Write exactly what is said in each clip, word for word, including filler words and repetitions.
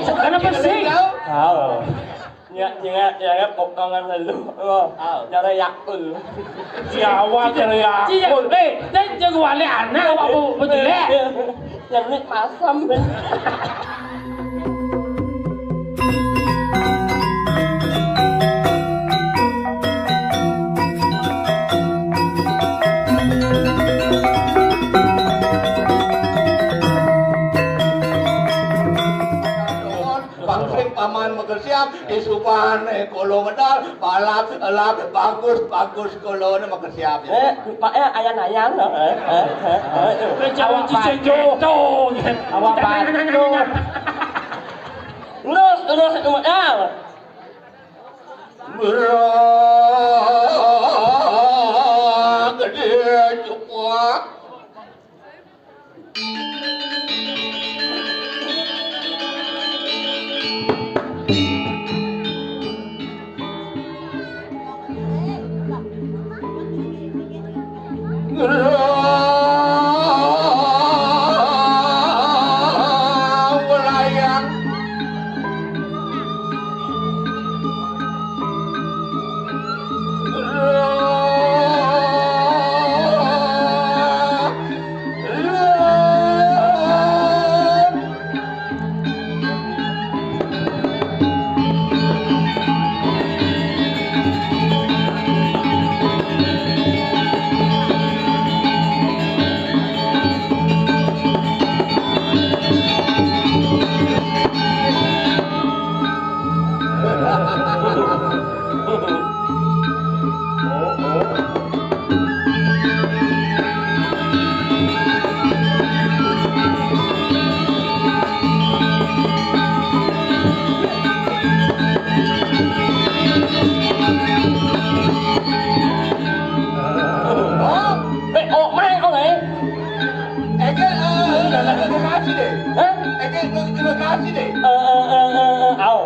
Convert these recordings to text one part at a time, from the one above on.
Kenapa sih? Tahu. Ya, ya, ya, ya, potongan lalu. Oh, cara Yakul. Jawa cara Yakul. Eh, dan jago wali anak apa bejelek? Yang ini masam. Pangsing paman makersiap, isupan, eh, kolo medal, balap, elap, bagus, bagus, kolo ne makersiap. Eh, Pak, eh, ayan-ayan, eh, eh, eh, eh. Awak batu. Awak batu. Terus, terus, terus, ah. Berak, gede, cukup. Eh, oh, mai, oh, mai. Eke, eh, eh, eh, kasih deh. Hah? Eke, eh, eh, kasih deh. Eh, eh, eh, eh, eh, au.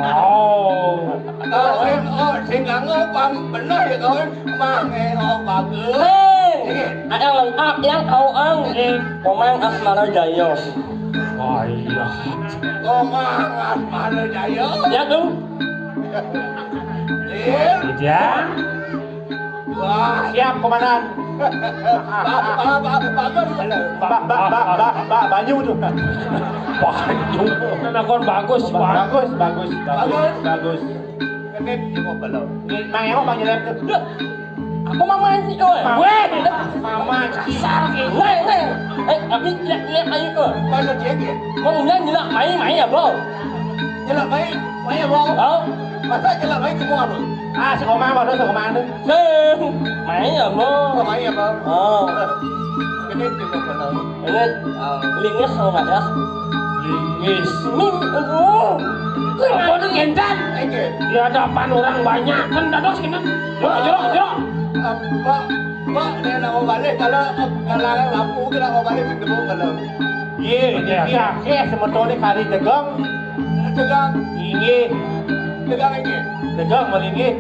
Oh. Kawan, oh, sing nganggo pang bener ya, kawan. Mang, eh, oh, bagus. Hei, ada lengkap yang kau ang. Komang Asmara Jaya. Oh, iya. Komang Asmara Jaya. Ya, tuh. Lil. Iya. Wah. Siap, Komandan. Ba-, ba-, ba-, bagus, kalau. Ba-, ba-, ba-, ba-, ba-, banyu tuh. Banyu. Kan aku bagus, Pak. Bagus, bagus, bagus, bagus. Genit juga belum. Ini, Mang Ewok, Mang Jelek tuh. Aku mama anjing, oi. Mama. Weh. Mama anjing. Kasar, ki. Weh, weh. Eh, tapi jelek-jelek aja tuh. Masa dia, dia? Mau udah jelek main, main ya, Bro? Jelek main, main ya, Bro? Oh. Masa jelek main ke Bro? Ah, sekolah apa tuh, sekolah mana? Sing, main ya, Bro? Oh, main ya, Bro? Oh. Genit juga belum. Ini, oh, linggis sama nggak ya? Linggis. Ini, aduh. Apa tuh, Gentan? Enggak. Di hadapan orang banyak, kan dados kena. Yuk, jerok, jerok. Mbak, Mbak, dia nak mau balik, kalau, kalau lampu kita mau balik, ketemu kalau. Iya, iya, iya. Akeh semetone kari tegang. Tegang. Inggih. Tegang inggih. Tegang malinggih.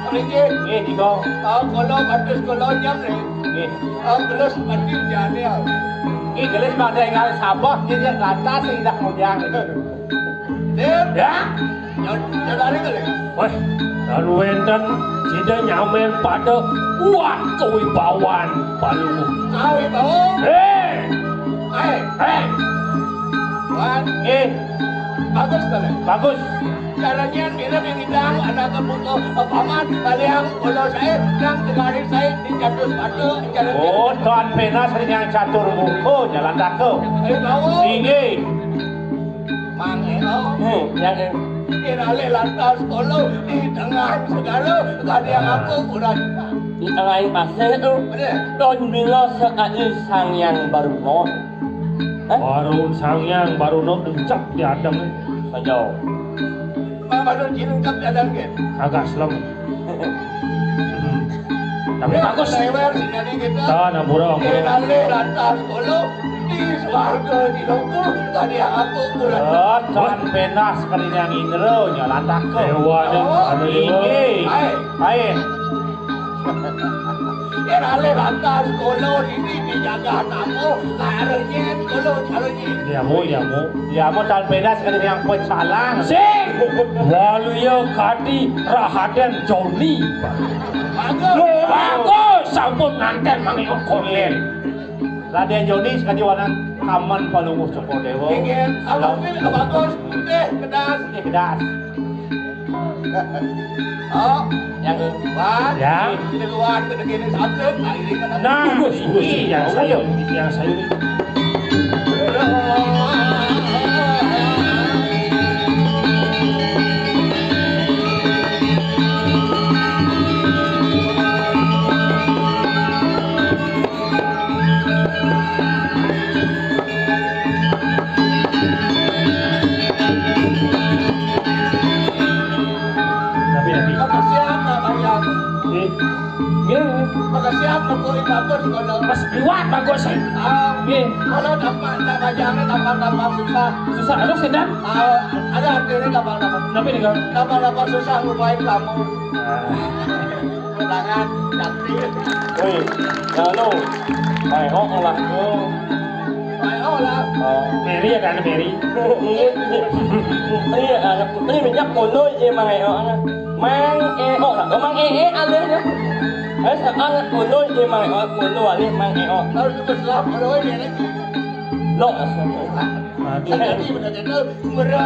Malinggih. Nggih, tiga. Oh, kalau bagus, kalau nyam nih. Nggih. Oh, gelus mati jane. Nggih, gelus pada ingat sabah, dia lantas indah mujang. Dim. Ya? Nyod-, nyodari kali? Weh, lalu wenten sida nyamen pada kuat kewibawan Palu. Kawibawan? Eh! Eh! Eh! Wan. Eh. Bagus kali? Bagus. Caranya mirip yang idang, ada kebutuh paman, baliang, kalau saya, yang tegari saya, di jatuh sepatu, jalan. Oh, Tuan Penas yang catur muka, jalan tako. Eh, tahu. Tinggi. Mang Eo. Hmm, yang ini. Kirale lantas kolo di tengah segala, kadang aku kurang. Di tengah pasir itu. Bener. Don Bilo sekali Sang Yang Baruno. Hah? Baru Sang Yang Baruno dencak di adem. Saja. Mang Baruno cilungkap di adem, kan? Agak selem. Hmm. Tapi bagus. Lewer, sing jadi gitu. Tahan, ampura, ampura. Kirale lantas kolo di swarga di loko, kadang aku kurang. Oh, Tuan Penas kali yang Indro, nyalan tako. Dewa, oh, anu dewa. Inggih. Hai. Hai. Yen alih lantas kula niki dijaga tamu, harus nyen kula, harus nyen. Ya, Bu, ya, Bu. Ya, Bu, tan pedas kali yang pecalang. Sing! Waluya Gati Rahaden Joni. Bagus. Bagus, sampun nganten mangi kolen. Raden Joni sakadi wanan kaman Palungguh Cokor Dewa. Inggih, abang ini bagus, putih, kedas. Putih, kedas. Oh, yang empat. Ya. Di luar, kita gini, sablet, nah, ini kan. Nah, ini yang saya, yang saya. Tapi, tapi. Makasih apa, Bang Yan? Eh. Nggih. Makasih apa, Bu? Bagus, kalau. Mas liwat bagus, eh. Ah, nggih. Kalau dapat, tak bajangnya, dapat, dapat susah. Susah, terus, ya, Dan? Ah, ada artinya, dapat, dapat. Tapi, nih, Kang. Dapat, dapat susah, lupain kamu. Ah. Tangan, cantik. Woi, lalu, Mai Hok lah, oh. Mai Hok lah. Oh. Mary ya kan, Mary? Iya, anak putri minyak kono, iya, Mang Eo. Mang Eo lah, oh, Mang Ee alihnya. Eh, anak kono, iya, Mang Eo, kono alih, Mang Eo. Harus dipeselap, kono, iya, nih. Lo, astaga. Aduh. Jadi, bener-bener,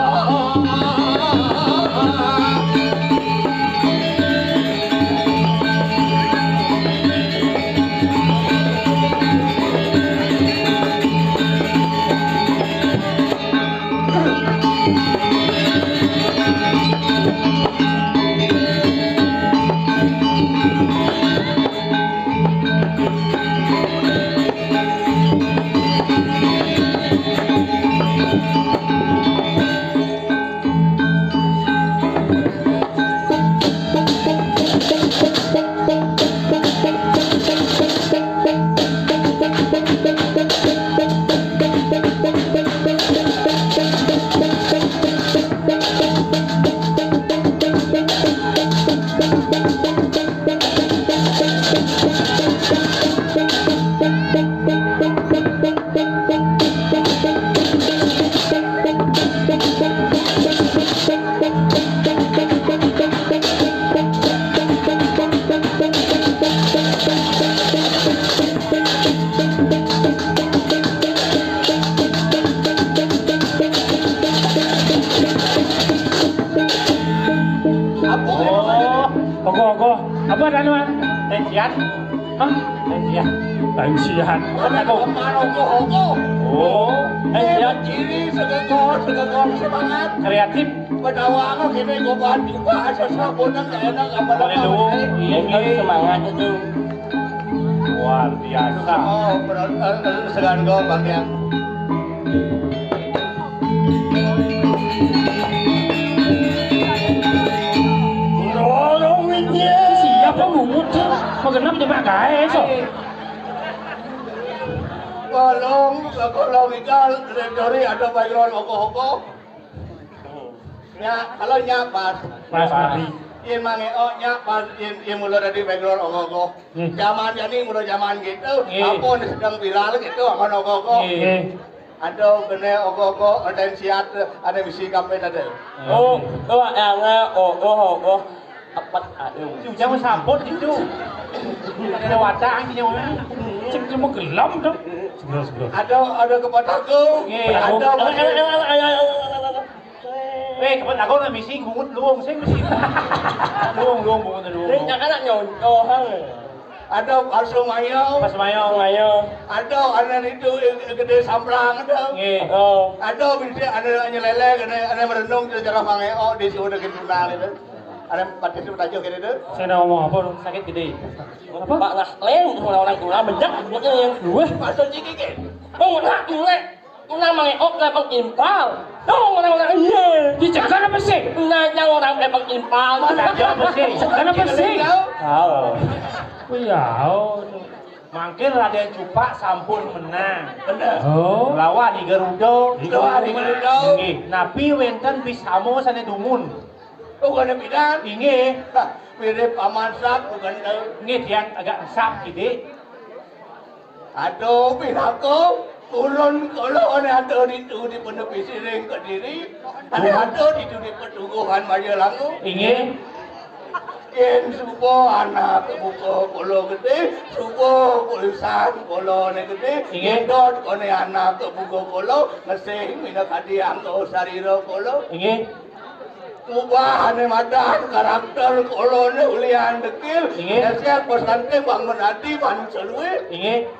Apa? Oh, ogoh-ogoh. Apa anu, An? Tensian. Hah? Tensian. Tensian. Apa? Apa? Ogoh-ogoh. Oh, tensian. Ini segegor, segegor semangat. Kreatif. Bedawang kene gobahan juga asa sabunna gak enak apa. Boleh dulu. Iya, iya. Semangat itu. Luar biasa. Oh, benar, eh, eh, segar dong, Bang, ya. Siapa mungut? Magenap nyemak gae, so. Kolong, kolong ikan, dori ada background ogoh-ogoh. Ya, kalau nyak pas. Pas, Pak. Yen Mang Eo nyak pas, yen, yen mula dadi background ogoh-ogoh. Nggih. Zaman jani mula zaman gitu, nggih. Apa sedang viral gitu, akan ogoh-ogoh. Nggih. Nggih. Ada kena ogoh-ogoh, ada yang siat, ada misi kampanye ada. Oh, oh, yang, oh, oh, oh, oh. Tepat, aduh. Ujang sabut itu. Ada wadah, ini orang. Cek cuma gelem dong. Segera, segera. Ada, ada kepataku. Nggih. Ada. Ayo, ayo, ayo, ayo, ayo, ayo. Eh, kepet aku nak misi bungut luung sing misi. Luung, luung, bungut luung. Ini anak nyontohan. Ada palsu mayo. Palsu mayo. Mayo. Ada anak itu, eh, gede samprang ada. Nggih. Oh. Ada bisa ada nyelele, ada, ada merenung di cara Mang Eo di suhu deket tunal itu. Ada patis itu tajuk gitu itu. Saya nak ngomong apa? Sakit gede. Apa? Pak Naslen, orang-orang tua bejak, bejak yang. Wah. Masuk ciki ke. Oh, nak, mulai. Nang Mang Eo klepeng impal. Dong, orang-orang, iya. Dicekel apa sih? Nah, yang orang klepeng impal. Dicekel apa sih? Dicekel apa sih? Tahu. Oh, iya, oh. Mangkin Raden Cupak sampun menang. Bener. Oh. Lawan Ni Garuda. Lawan Ni Garuda. Nggih, napi wenten bisamo sane dumun. Bukan pidan. Inggih. Hah, mirip Paman Sap, bukan tahu. Inggih, tiang agak sap, kidik. Aduh, pinaka, turun kala ane ada ditu di Penepi Siring Kediri, ane ada ditu di Petuguhan Majalangu. Inggih. Yen suba anak buka kala gedé, suba tulisan kala ne gedé, inggih. Nyedot kone anak buka kala, ngesih minakadi angga sarira kala. Inggih. Ubah ane madan karakter kala ne ulian dekil, inggih. Esek pesante bangun ati manusa luwih. Inggih.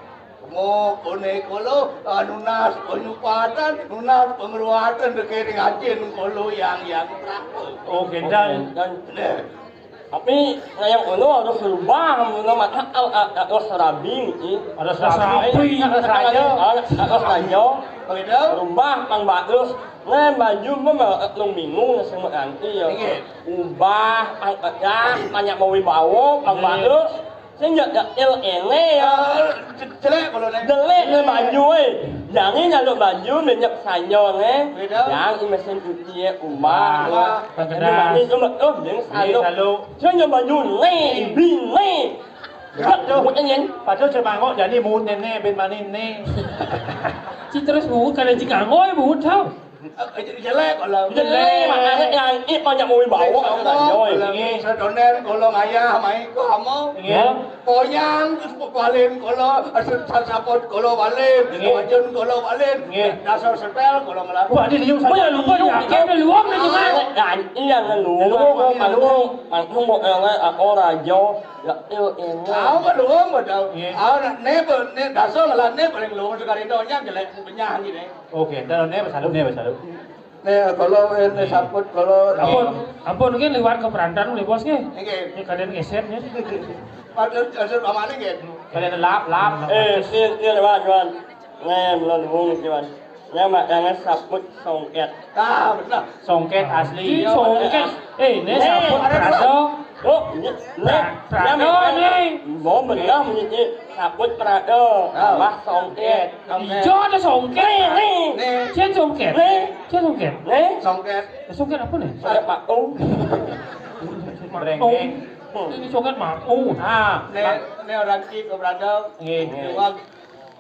Mo kone kala, ah, nunas penyupatan, nunas pengruatan dekil ngajin kala yang, yang berapa. Oh, kénten. Nah. Tapi, ngayang kono harus rubah, kono mah, ah, ah, ah, harus rabi, gitu. Harus rabi, harus raja. Harus, harus raja. Begitu? Rubah, pang bagus. Nah, baju mah, mah, nung bingung, sing menganti, ya. Inggih. Ubah, pang, ya, banyak mau wibawa, pang bagus. Sing ya, ya, il ene, ya. Ah, je-, jelek kalau naik. Jelek, nih, baju, eh. Jangan nyaluk baju, minyak sanyo, eh. Beda. Yang mesin putih, ya, ubah. Ubah. Pang kedas. Ini manis, cuma, oh, yang saluk. Saluk. Saya nyoba nyune, bine. Padahal, padahal cemangok jadi muhut nene, ben mani ne. Ci terus muhut, kada ci kanggo, ya, muhut, tau. Eh, eh, jelek kalau. Jelek, makanya yang ini banyak mau bawa, kalau ini. Sedonen, kalau ngayah, main ke ama. Iya. Ponyang, terus pepalin, kalau, eh, se-, sasapot, kalau balin. Iya. Wajun, kalau balin. Iya. Dasar setel, kalau ngelar. Wah, ini liung. Wah, saja. Lupa, lupa, ya. Kayak udah luang nih, Mas. Ah, ini yang ngeluang, luang, ini luang. Panggung, panggung, mau, eh, aku raja. Ya, eh, enak. Tahu kan luang, tahu. Iya. Ah, ne, ne, dasar ngelar, ne, paling luang sekali doang, jelek, penyahan gitu. Oke, ntar ne, salut, ne, salut. Ne, kalau, eh, ne, saput, kalau. Ampun, ampun, mungkin liwat ke perantan, nih, Bos, nih. Oke. Ini kalian geser, nih. Padahal, padahal paman ini, kan? Kalian lap, lap. Eh, sini, sini, Wan, Wan. Ne, belum, belum, Wan. Ne, mak, jangan saput songket. Ah, benar. Songket asli. Ih, songket. Eh, ne saput ada prado. Oh, ne, ne. Prado, ne. Mau benar, ne, saput prado. Ah. Tambah songket. Songket. Ijo ada songket. Ne, ne. Ne. Cien songket. Ne. Cien songket. Ne. Songket. Eh, songket apa, ne? Songket Pak Ung. Brengeng. Ini songket Pak Ung. Ah. Ne, ne orang ki ke prado. Nggih. Dua.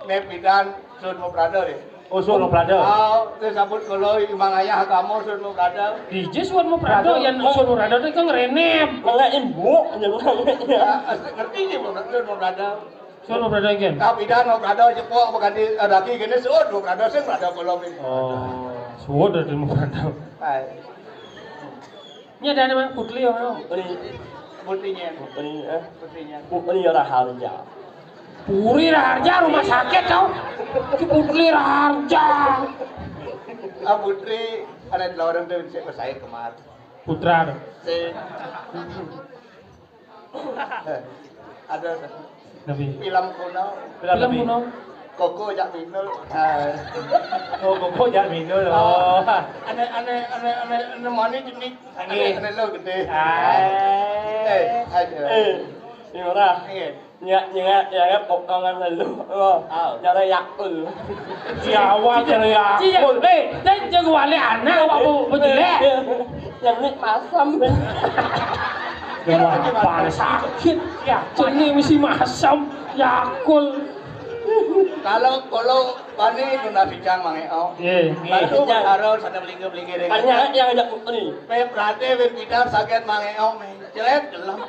Ne pidan, suud maprada deh. Oh, suud maprada. Ah, te sabut kula imang ayah kamu suud maprada. Dije suud maprada, yan suud maprada te kan ngrenep. Mangga ibu, ya. Ah, ngerti nggih, Bang, suud maprada? Suud maprada, kan? Ka pidan maprada, cepok, baganti, eh, daki kene suud maprada, sing maprada kula, Bang. Oh, suud dadi maprada. Hai. Nya ada nama Putri ya, Bang? Putri. Putrinya. Putri, eh? Putrinya. Putri Raharja. Puri Raharja rumah sakit tau. Ki Putri Raharja. Ah, Putri, ada dua orang tuh, saya, saya kemar. Putra. Si. Ada. Nabi. Film kuno. Film kuno. Koko jak minul. Ah. Oh, Koko jak minul. Oh. Ane, ane, ane, ane, ane mani jenik. Ane, ane lo gede. Ah. Eh, aja. Eh, ini ora. Iya. Nyak, nyak, nyak, potongan lalu. Oh, cara Yakul. Jawa cara Yakul. Eh, dan jago wale anak apa bejelek? Yang ini masam. Jago apa sakit? Ya, jenis mesti masam, Yakul. Kalau, kalau bani guna bicang mangeo. Iya. Lalu berharap sana belinggir-belinggir. Banyak yang ajak putri. Pep rate ben kita sakit mangeo, mencret gelem.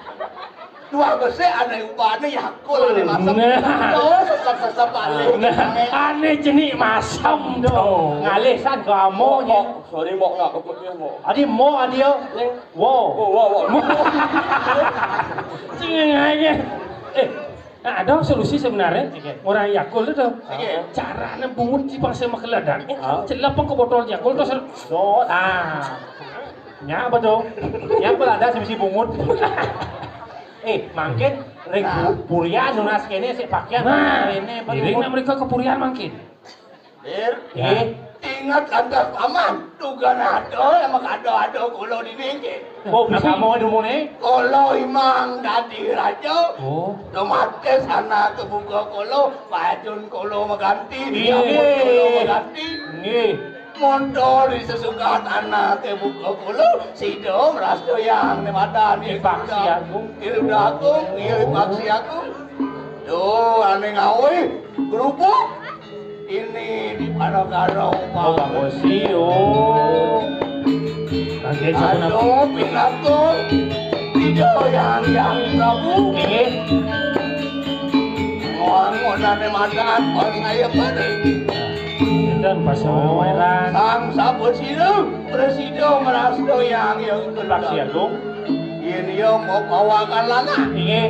Dua besik ane ubane Yakul ane masem. Nah. Tuh, sesep-sesep balik. Nah, ane jenik masem tuh. Ngalih san ke amo nya. Sorry, Mok, nggak kebut ya, Mok. Adi mo, adi yo. Wo. Oh, wo, wo. Cing aja. Eh, nah, ada solusi sebenarnya. Oke. Orang Yakul itu. Oke. Caranya bungut di pasar Makeladan. Hah? Celapang ke botol Yakul terus. Ah. Nya apa tuh? Nya apa ada sing misi bungut? Eh, mangkin ring purian nunas kene sik pakaian kene. Nah, iring nak mereka ke purian mangkin. Dir. Eh. Ingat lantas paman, tugan ada, emang ada-ada kula di niki. Oh, bisa mau dumune? Kula imang dadi raja. Oh. Otomatis anak kebuka kula, pacun kula mengganti, iya, kula mengganti. Nggih. Montor di sesukat anaké buka kula, sida ngrastayang né madan. Ing Paksi Agung. Ing Paksi Agung, ing Paksi Agung. Duh, ané ngawé, grubuk. Ini di Panagara. Oh, Upamu. Bagus sih, oh. Kanggé sampun. Aduh, pinaka. Ida Hyang Hyang Prabu. Inggih. Wangunané madan, pas saya pada. Sinten pas weweran? Sang Sabasira, prasida ngrastayang Hyang Paksi Agung. Yén iya mau pawakan lanang. Inggih.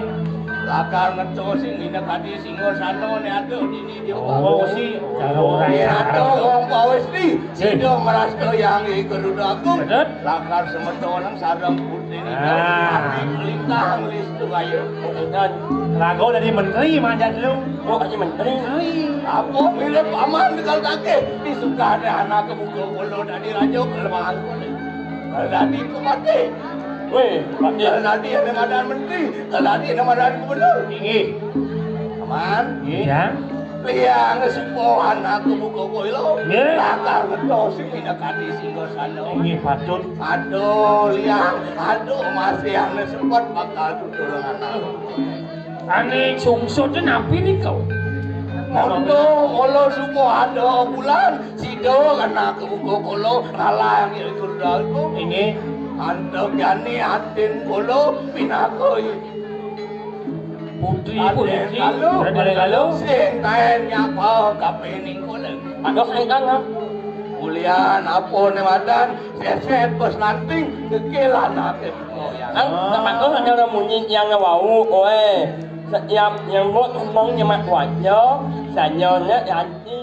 Lakar ngeto sing minakadi singgasana né ada dini dia. Oh, si. Yén ada wong pawis di, sida ngrastayang Garuda Agung. Bener. Lakar semeton sareng putri. Ah. Ati lintang listu ayu. Lagu dari menteri manjat lu. Oh, dari menteri. Apa mirip paman dengan kakek? Di sukané anaké buka kula dadi raja kelemahan kula. Dadi kupati. Wéh, Pak Dé. Dadi ané madan menteri, dadi ané madan gubernur. Inggih. Paman. Inggih. Liang sepuh anaké buka kula. Nggih. Lakar ngeto sing minakadi singgasana. Inggih, patut. Aduh, liang, aduh, masih ané sempat bakal tutulungan. Ané sungsut napi nika? Monto, mula suka ada bulan, sida kena kebuka kula, ngalang ya kula. Inggih. Antuk yani atin kula, pinaka putri Raden puniki. Kalu. Raden Kalu. Sing kaen nyapa kapining kula. Aduh, engkang, ah. Ulian apa né madan, seset bos lanting, kekilan ati moyang. Ang, nak makan hanya orang munyi yang wau, oe. Setiap nyebut ngomong nyemak wajah, sanyanya ganti.